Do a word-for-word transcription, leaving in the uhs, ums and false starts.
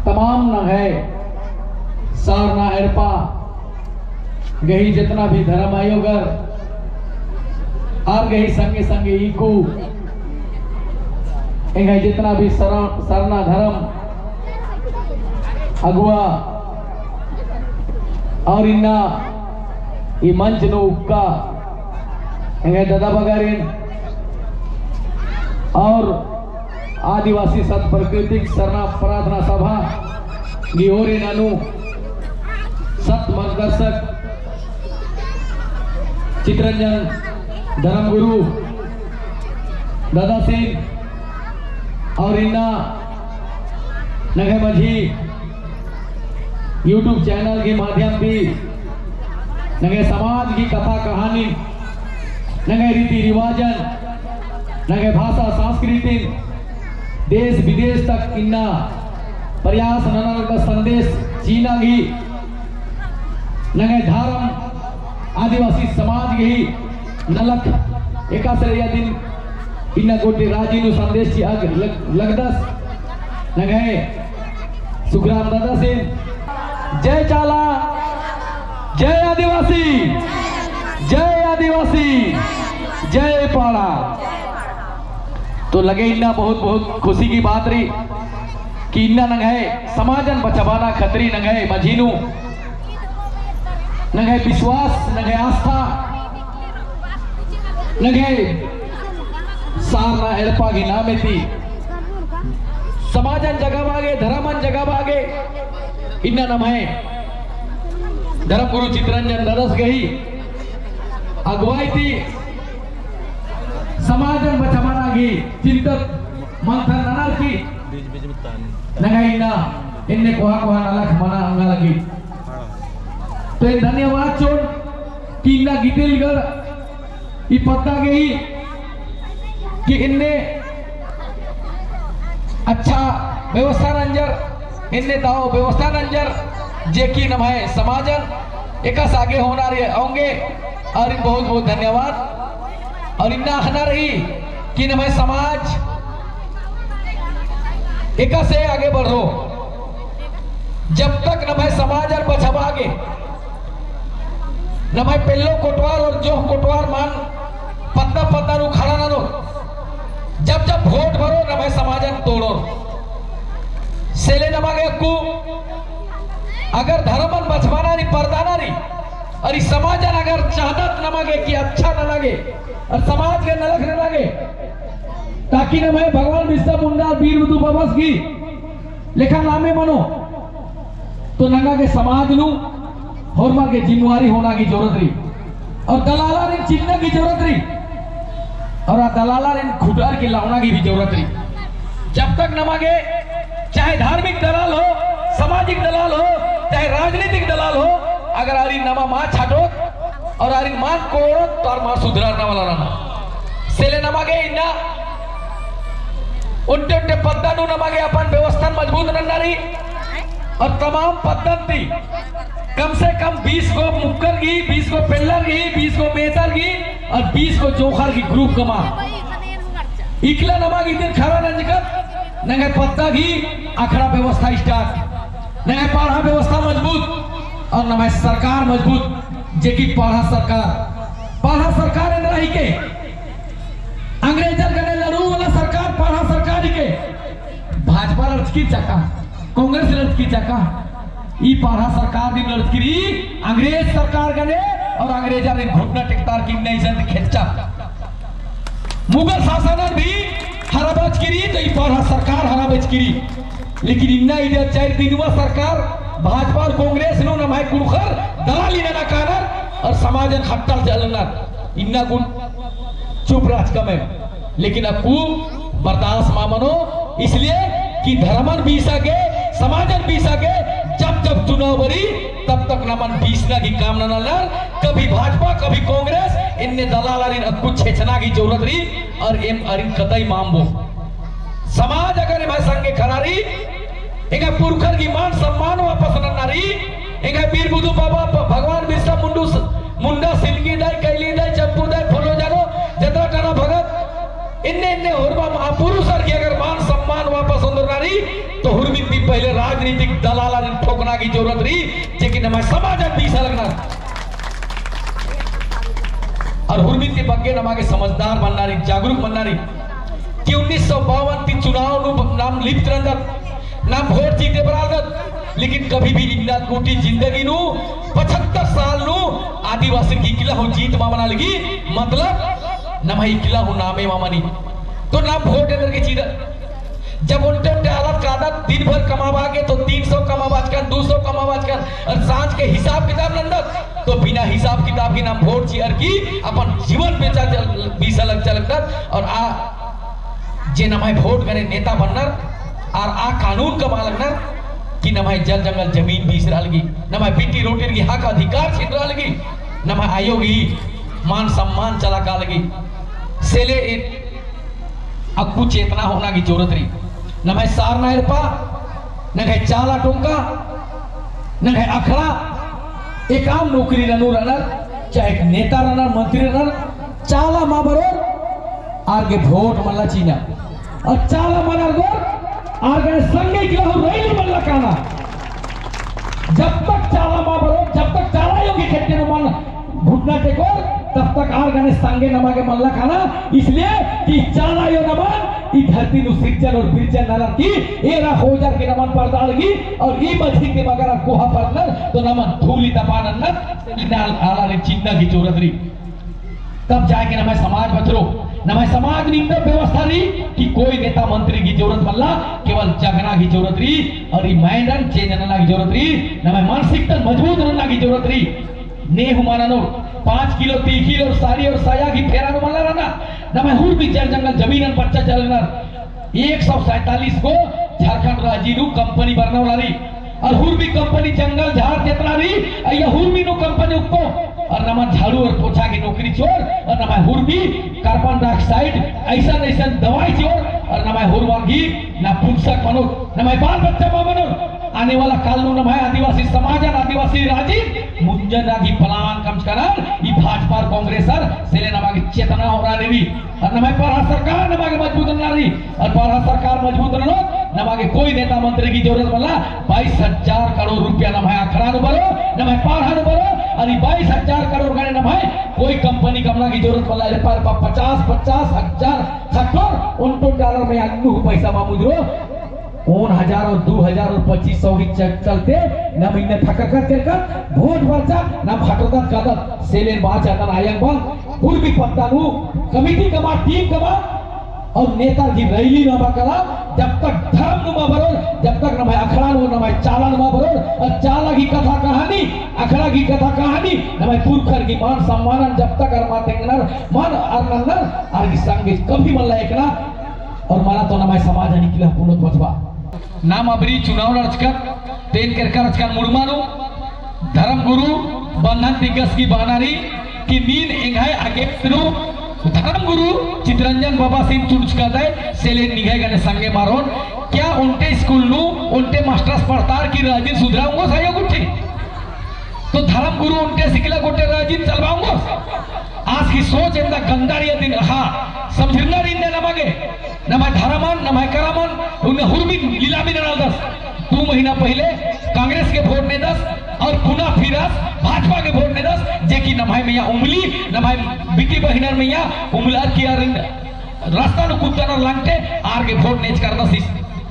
तमाम नंग्है सरना एड़पा गही जेतना भी धर्म आयोगर आर गही संगे संगे इक्कु एंग्है जेतना भी सर-, सरना धर्म अगुवा और इन्ना ई मंच नू उक्का एंग्है ददा बगारिन और आदिवासी सत प्राकृतिक सरना प्रार्थना सभा गही ओर ननू सत मार्गदर्शक चितरंजन धर्मगुरु ददासिन और इन्ना नंग्है मझी YouTube channel के माध्यम ती नंग्है समाज की कथा कहानी, नंग्है रीति रिवाजन, नंग्है भाषा संस्कृतिन देश विदेश तक इन्ना प्रयास नना लगदस संदेश चिअना गही, नंग्है धर्म आदिवासी समाज गही नलख एकासे रई अदिन इन्ना गोटे राजी नू संदेश चिआ लग-, लगदस। नंग्है सुखराम ददासिन जय चाला, जय आदिवासी, जय आदिवासी, जय पड़हा। तो लगे इन्ना बहुत, बहुत खुशी की बात रई कि इन्ना नंग्है समाजन बचाबअना खतरी नंग्है मझी नू नंग्है विश्वास, नंग्है आस्था, नंग्है सरना एड़पा गही नामे ती समाजन जगाबआ गे, धर्मन जगाबआ गे, इन्ना नम्है धर्मगुरु चितरंजन ददस गही अगुवाई ती समाजन बचाबअना गही चिंतन मंथन ननर की नंग्है इन्ना एन्ने कोहा कोहा नलख मना ओंगा लगी। तो एन धन्यवाद चिओन कि इन्ना गिदिलगढ़ ई पद्दा गही कि एन्ने अच्छा व्यवस्था नंजर, एन्ने दव व्यवस्था नंजर, जे कि नम्है समाजन एकासे आगे होना रई ओंगे, और बहुत बहुत धन्यवाद। और इन्ना अख़ना रई कि नम्है समाज एकासे आगे बढ़ो, जब तक नम्है समाजन बचाबआ गे, नम्है पेल्लो कोटवार और जोंख़ कोटवार मल पद्दा पद्दा नू खड़ा ननोर, जब जब वोट बरओर नम्है समाजन तोड़ोर। से ले नमा गे अक्कु अगर धर्मन बचाबअना रई, परदअना रई, और ई समाजन अगर चाहदत नमा गे कि अच्छा नना गे, और समाज के नलख नना गे, ताकि नम्है भगवान बिरसा मुंडा, वीर बुधु बाबस गही लेखा नामे मनो, तो नंगा गे समाज नू होरमर गे जिम्मेवारी होना की जरूरत रई। और दलालारिन चिन्हना की जरूरत रई। और आ दलालारिन खुटार की लाना की भी जरूरत रई। जब तक नमा गे चाहे धार्मिक दलाल हो, सामाजिक दलाल हो, चाहे राजनीतिक दलाल हो, अगर आरिन नमा मल छाटोत और आरिन मल कोड़ोत, तो आर मल सुधरारना वाला रअनर। से ले नमा गे इन्ना ओन्टे ओन्टे पद्दा नू नमा गे अपन व्यवस्थान मजबूत नन्ना रई। और तमाम पद्दन ती कम से कम बीस गो मुक्कर गही, बीस गो पेल्लर गही, बीस गो मेतर गही और बीस गो जोंख़र गही group कमआ। इकला नमा गे इदिन खड़ा नंजकत, नंग्है पद्दा गही अखड़ा व्यवस्था start, नंग्है पड़हा व्यवस्था मजबूत और नम्है सरकार मजबूत, जे कि पड़हा सरकार, पड़हा सरकार एन्दरा हिके, अंग्रेजर गने लड़ू वाला सरकार पड़हा सरकार हिके। भाजपा लड़चकी चका, कांग्रेस लड़चकी चका, ई पड़हा सरकार दिम लड़चकी रई अंग्रेज सरकार गने और अंग्रेजर दिम घुटना टेकतार की नहीं जल्द खेच्चा। मुगल शासनन भी हराबचकी रई, तो ई पड़हा सरकार हराबचकी रई। लेकिन इन्ना इदिया चार दिनुआ सरकार भाजपा और कांग्रेस नू नम्है कुँड़ुख़र दलाली नना कानर और समाजन खट्टल चलनर। इन्ना गुन चुप रहचकम एम। लेकिन अक्कु बर्दाश्त मल मनो, इसलिए कि धर्मन बीसा गे, समाजन बीसा गे, जब जब चुनाव बरई, तब तक नमन बीसना की काम नना ननर, कभी भाजपा, कभी कांग्रेस, एन्ने दलालारिन अक्कु छेछना की जरूरत रई, और एम आरिन कतई मल अम्बो। समाज अगर एम्है संगे खड़ा रई, एंग्है पुरखर की मान सम्मान वापस नन्ना रई, एंग्है बीर बुधु बाबा प-, भगवान बिरसा मुंडू स-, मुंडा, सिलगी दाई, कैली दाई, चंपू दाई, फूलो जानो, जतरा टना भगत, एन्ने एन्ने होरमा महापुरुषर की अगर मान सम्मान मान वापस ओन्दरना रई, तो हुरमिन ती पहिले राजनीतिक दलालारिन ठोकना की जरूरत रई, जे कि नम्है समाजन बीसा लगनर। और हुरमिन ती बग्गे नमा गे समझदार बनना रई, जागरूक बनना रई। कि उन्नीस सौ बावन ती चुनाव नू नाम लिप्त रअदत, नाम वोट चीते बरआ लगदत, लेकिन कभी भी इन्ना गूटी जिंदगी नू पचहत्तर साल नू आदिवासी की इकला हूँ जीत मा मना लगी, मतलब नम्है इकला हूँ नामे मा मनी। तो नाम वोट एन्देरगे चीदत। जब ओन्टे ओन्टे आलर कादत, दिन भर कमाबआ गे तो तीन सौ कमाबाचकन, दो सौ कमाबाचकन, और सांझ के हिसाब किताब नन्दत, तो बिना हिसाब किताब की नाम वोट चिअर की अपन जीवन बेचा चल-, बीसा लग चलकदत। और आ जे नम्है वोट गने नेता बननर, आर आ कानून कमआ लगनर कि नम्है जल जंगल जमीन बीसरआ लगी, नम्है बिट्टी रोटिर की हक अधिकार छिनरआ लगी, नम्है आयो की मान सम्मान चलाकआ लगी। से ले अक्कु चेतना होना की जरूरत रई। नम्है सारना एड़पा, नंग्है चाला टोंका, नंग्है अखड़ा, एकअम नौकरी ननू रअनर, चाहे नेता रअनर, मंत्री रअनर, चाला मा बरओर, आर गे वोट मल्ला चिअना। और चाला मनर गोर, आर गने संगे इकला हूँ रैली मल्ला काना। जब तक चाला मा बरओर, जब तक चाला आयो गे खेट्टे नू मल घुटना टेकोर, तब तक आर गने संगे नमा गे मल्ला काना। इसलिए कि चाला आयो नमन ई धरती नू सिरजन और बिरजन ननर की एरा होजर के नमन परदआ लगी, और ई मझी ती अगर कोहा परदनर तो नमन धूली तपा नन्नर, इन्ना आलारिन चिन्हना की जरूरत रई। तब जाके नम्है समाज बछरओ, नम्है समाज नू इन्ना व्यवस्था रई कि कोई नेता मंत्री की जरूरत मल्ला, केवल जगना की जरूरत रई, और ई mind change नना की जरूरत रई, नम्है मानसिकता मजबूत नना की जरूरत रई। ने हूँ मा ननोर, पाँच किलो, तीखिल और साड़ी और साया की फेरा नू मल्ला रअना, नम्है हुरमी जल जंगल जमीनन पच्चा चलनर। एक सौ सैंतालीस गो झारखंड राजी नू company बरना वाला रई। और हुरमी company जंगल झाड़ जेतना रई, अइय्या हुरमी नू company उक्को। और नमन झाड़ू और पोछा की नौकरी चिओर, और नम्है हुरमी carbon dioxide अइसन अइसन दवाई चिओर, और नम्है हुरमर की नपुंसक मनोर, नम्है बाल बच्चा मा मनोर। आने वाला काल नू नम्है आदिवासी समाजन, आदिवासी राजी मुंजना की plan कमचका रअनर, ई भाजपा और कांग्रेसर, से ले नमा गे चेतना होना रई। और नम्है परहा सरकार नमा गे मजबूत नना रई। और परहा सरकार मजबूत ननोत, नमा गे कोई नेता मंत्री की जरूरत मल्ला। बाईस हजार करोड़ रुपया नम्है अखड़ा नू बरओ, नम्है परहा नू बरओ, और ई बाईस हजार करोड़ गने नम्है कोई company कमना की जरूरत मल्ला। एड़पा एड़पा पचास पचास हजार खट्टोर, ओन्टो dollar में अन्नु पैसा मा मुजरो। ओन हजार और दू हजार और पच्चीस सौ की चल-, चलते नाम इन्ना थककत केरकत, वोट बरचा, नाम हटोदत कादत, से ले एन बाचा तन आयंग बंग, हुरमी पत्ता नू, committee कमा, team कमा, और नेता की रैली नू बआ काला, जब तक धर्म नू मा बरओर, जब तक नम्है अखड़ा नू, नम्है चाला नू मा बरओर, और चाला की कथा कहानी, अखड़ा की कथा कहानी, नम्है पुरखर की मान सम्मानन जब तक अर मा तेंगनर, मान अर नन्नर, आर की संगे कभी मल्ला एकना, और मला तो नम्है समाजन इकला पुनोत बचबा। नाम अबरी चुनाव नड़चकन, तेन केरका रहचकन मुड़मा नू, धर्म गुरु बंधन तिग्गस की बअना रई कि नीन एंग्है against नू धर्म गुरु चितरंजन बाबासिन चुनचकादय, से ले निंग्है गने संगे मा रओन। क्या ओन्टे school नू ओन्टे मास्टरस पढ़तार की राजिन सुधरा ओंगोस आयो गुट्ठी? तो धर्म गुरु ओन्टे सिकला गोट्टे राजिन चलबआ ओंगोस? आस की सोच एन्दा गंदा रई अदिन, हाँ, समझरना रई इन्ने नमा गे। नम्है धरमन, नम्है करमन, उन्ने हुरमिन लीलामी ननालदस। दू महीना पहिले कांग्रेस के वोट नेदस और पुना फिरस भाजपा के वोट नेदस, जे कि नम्है मइय्याँ उमली, नम्है बिटी बहिनर मइय्याँ उमलर की आरिन रस्ता नू कुद्दनर लंगटे आर गे वोट नेचका रअदस।